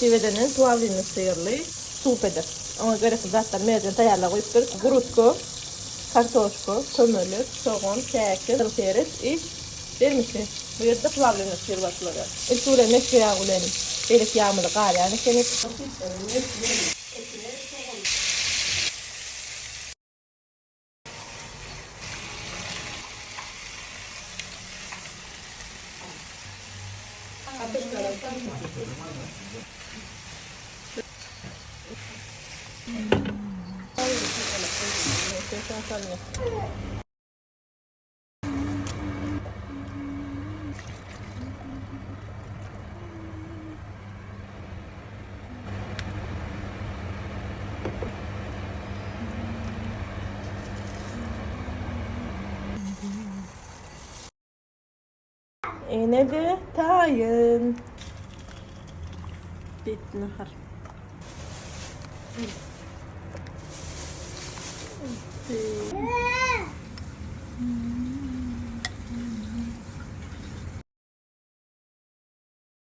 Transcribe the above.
Şiwedenen plawlynly syrly sup eder. Oňa gerekli zatlary merjen taýýarlap goýupdyr. Grudka, kartoşka, kömelek, sogan, käki, gyzyl pereç i bermişi. Bu ýerde plawlynly syr bar şular ýaly. Ilki bilen mesge ýagy bilen beýleki ýagymyzy garýan ekenik. Ine-de taýyn. Bitdi nahar. Bitdi.